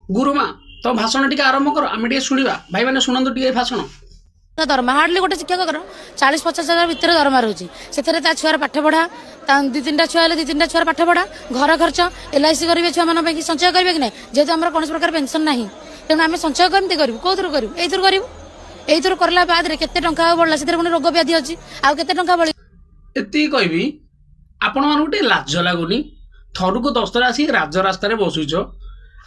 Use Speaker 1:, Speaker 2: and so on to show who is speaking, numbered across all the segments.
Speaker 1: ଗୁରୁମା, ତମ ଭାଷଣ ଟିକେ ଆରମ୍ଭ କର, ଆମେ ଟିକେ ଶୁଣିବା। ଭାଇମାନେ, ଶୁଣନ୍ତୁ ଟିକେ ଏ ଭାଷଣ।
Speaker 2: ଦରମା ହାର୍ଡଲି ଗୋଟେ ଶିକ୍ଷକଙ୍କର 40-50 ହଜାର ଭିତରେ ଦରମା ରହୁଛି। ସେଥିରେ ତା ଛୁଆର ପାଠ ପଢା, ତା ଦି ତିନିଟା ଛୁଆ ହେଲେ ଦି ତିନିଟା ଛୁଆର ପାଠ ପଢା, ଘର ଖର୍ଚ୍ଚ, ଏଲ୍ଆଇସି କରିବେ, ଛୁଆମାନଙ୍କ ପାଇଁ ସଞ୍ଚୟ କରିବେ କି ନାହିଁ? ଯେହେତୁ ଆମର କୌଣସି ପ୍ରକାର ପେନସନ ନାହିଁ, ତେଣୁ ଆମେ ସଞ୍ଚୟ କେମିତି କରିବୁ? କୋଉଥିରୁ କରିବୁ? ଏଇଥିରୁ କରିବୁ। ଏଇଥିରୁ କରିଲା ବାଦରେ କେତେ ଟଙ୍କା ଆଉ ବଳିଲା? ସେଥିରେ ପୁଣି ରୋଗ ବ୍ୟାଧି ଅଛି, ଆଉ କେତେ ଟଙ୍କା ବଳିବ?
Speaker 1: ଏତିକି କହିବି, ଆପଣମାନଙ୍କୁ ଟିକେ ଲାଜ ଲାଗୁନି? ଥରକୁ 10 ଥର ଆସିକି ରାଜରାସ୍ତାରେ ବସୁଛ।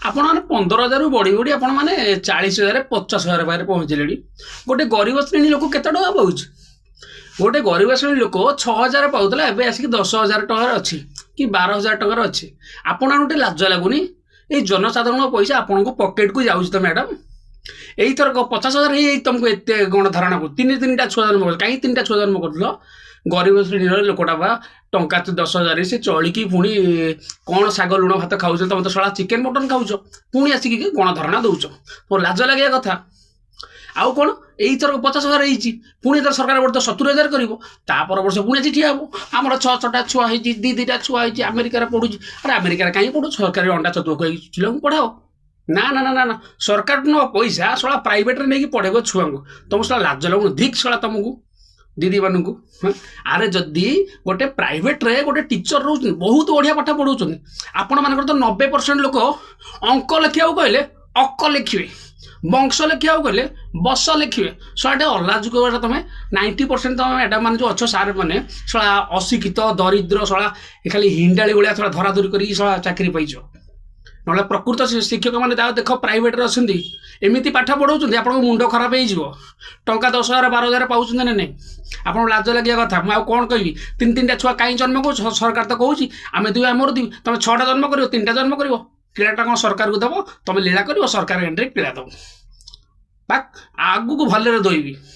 Speaker 1: ଆପଣମାନେ 15 ହଜାରରୁ ବଢି ବଢି ଆପଣମାନେ 40 ହଜାର, 50 ହଜାର ପାଖରେ ପହଞ୍ଚିଲେଣି। ଗୋଟେ ଗରିବ ଶ୍ରେଣୀ ଲୋକ କେତେ ଟଙ୍କା ପାଉଛି? ଗୋଟେ ଗରିବ ଶ୍ରେଣୀ ଲୋକ 6 ହଜାର ପାଉଥିଲା, ଏବେ ଆସିକି 10 ହଜାର ଟଙ୍କାରେ ଅଛି କି 12 ହଜାର ଟଙ୍କାରେ ଅଛି। ଆପଣମାନଙ୍କୁ ଟିକେ ଲାଜ ଲାଗୁନି? ଏଇ ଜନସାଧାରଣଙ୍କ ପଇସା ଆପଣଙ୍କ ପକେଟକୁ ଯାଉଛି ତ ମ୍ୟାଡ଼ାମ। ଏଇଥରକ 50 ହଜାର ହେଇଯାଇଛି ତମକୁ। ଏତେ ଗଣଧାରଣାକୁ ତିନି ତିନିଟା ଛୁଆ ଜନ୍ମ କରୁଛ। କାହିଁକି ତିନିଟା ଛୁଆ ଜନ୍ମ କରୁଥିଲ? ଗରିବ ଶ୍ରେଣୀର ଲୋକଟା ବା ଟଙ୍କା ତ 10 ହଜାର, ସେ ଚଳିକି ପୁଣି କ'ଣ ଶାଗ ଲୁଣ ଭାତ ଖାଉଛ? ତମେ ତ ଶଳା ଚିକେନ ମଟନ ଖାଉଛ, ପୁଣି ଆସିକି ଗଣଧାରଣା ଦଉଛ। ମୋ ଲାଜ ଲାଗିବା କଥା। ଆଉ କ'ଣ, ଏଇଥରକ 50 ହଜାର ହେଇଛି, ପୁଣି ଏଥର ସରକାର ବର୍ଷ 70 ହଜାର କରିବ। ତା ପର ବର୍ଷ ପୁଣି ଆସି ଠିଆ ହବ, ଆମର ଛଅ ଛଅଟା ଛୁଆ ହେଇଛି, ଦି ଦିଟା ଛୁଆ ହେଇଛି, ଆମେରିକାରେ ପଢୁଛି। ଆରେ, ଆମେରିକାରେ କାହିଁକି ପଢୁଛୁ? ସରକାରୀ ଅଣ୍ଡା ଛତୁଆ ଖୁଆଇକି ପିଲାଙ୍କୁ ପଢାଅ। ନା ନା ନା ନା ନା, ସରକାର ନ ପଇସା ଶଳା ପ୍ରାଇଭେଟରେ ନେଇକି ପଢେଇବ ଛୁଆଙ୍କୁ। ତମ ଶଳା ଲାଜ ଲାଗୁନି? ଧିକ୍ ଶଳା ତମକୁ ଦିଦିମାନଙ୍କୁ, ହଁ? ଆରେ, ଯଦି ଗୋଟେ ପ୍ରାଇଭେଟରେ ଗୋଟେ ଟିଚର ରହୁଛନ୍ତି, ବହୁତ ବଢ଼ିଆ ପାଠ ପଢ଼ଉଛନ୍ତି। ଆପଣମାନଙ୍କର ତ 90% ଲୋକ ଅଙ୍କ ଲେଖିବାକୁ କହିଲେ ଅକ ଲେଖିବେ, ବଂଶ ଲେଖିବାକୁ କହିଲେ ବସ ଲେଖିବେ। ଶଳା, ଟିକେ ଅଲାଜୁକ ଏଟା। ତମେ 90% ତମେ ମ୍ୟାଡ଼ାମ ମାନେ ଯେଉଁ ଅଛ, ସାର୍ ମାନେ, ଶଳା ଅଶିକ୍ଷିତ ଦରିଦ୍ର, ଶଳା ଏ ଖାଲି ହିଣ୍ଡାଳି ଭଳିଆ ଶଳା ଧରାଧରି କରିକି ଶଳା ଚାକିରି ପାଇଛ। ନହେଲେ ପ୍ରକୃତ ଶିକ୍ଷକମାନେ ଯାହା ଦେଖ ପ୍ରାଇଭେଟରେ ଅଛନ୍ତି, ଏମିତି ପାଠ ପଢ଼ଉଛନ୍ତି, ଆପଣଙ୍କ ମୁଣ୍ଡ ଖରାପ ହେଇଯିବ। ଟଙ୍କା 10 ହଜାର, 12 ହଜାର ପାଉଛନ୍ତି ନା ନାହିଁ? ଆପଣଙ୍କୁ ଲାଜ ଲାଗିବା କଥା। ମୁଁ ଆଉ କ'ଣ କହିବି? ତିନି ତିନିଟା ଛୁଆ କାହିଁ ଜନ୍ମ କରୁଛ? ସରକାର ତ କହୁଛି ଆମେ ଦୁଇ ଆମର ଦୁଇ। ତମେ ଛଅଟା ଜନ୍ମ କରିବ, ତିନିଟା ଜନ୍ମ କରିବ, କିଳାଟା କ'ଣ ସରକାରକୁ ଦେବ? ତମେ ଲୀଳା କରିବ, ସରକାର ଏଣ୍ଡରେ କିଳା ଦେବ। ବା ଆଗକୁ ଭଲରେ ଦୋଇବି।